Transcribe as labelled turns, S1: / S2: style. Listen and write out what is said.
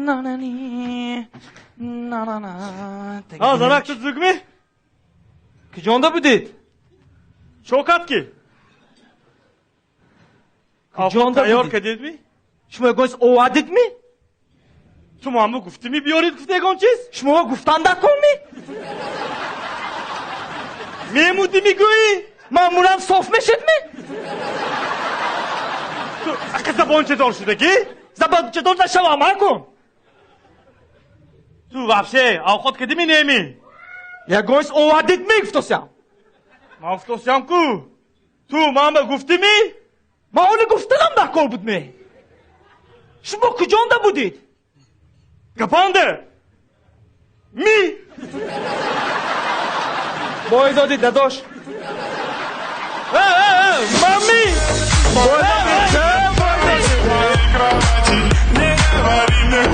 S1: На-на-ни, на-на-на.
S2: А, занак, ту зугми?
S1: Куҷонда будед?
S2: Чокат ки?
S1: Куҷонда
S2: Тайёр
S1: будед?
S2: Кардедми?
S1: Шумо ягон чиз овардедми?
S2: Ту мамо гуфтими, биёред гуфта ягон чиз?
S1: Шумо гуфтан даркор-ми?
S2: Мемуди мегӯӣ?
S1: Ман мурам, соф мешедми?
S2: Ту ака забончадор шудагӣ?
S1: Забончадор нашавам, акун.
S2: Ту вообще овқот кардими, неми?
S1: Ягон чиз овардедми, гуфтосям.
S2: Ман гуфтосям ку. Ту мама гуфтими?
S1: Ман оли гуфтанам даркор будми? Шумо куҷонда будед?
S2: Гапанде? Ми?
S1: Бой додид, дадош.
S2: Э, э, э, мами!
S3: Кровати, не говори мне.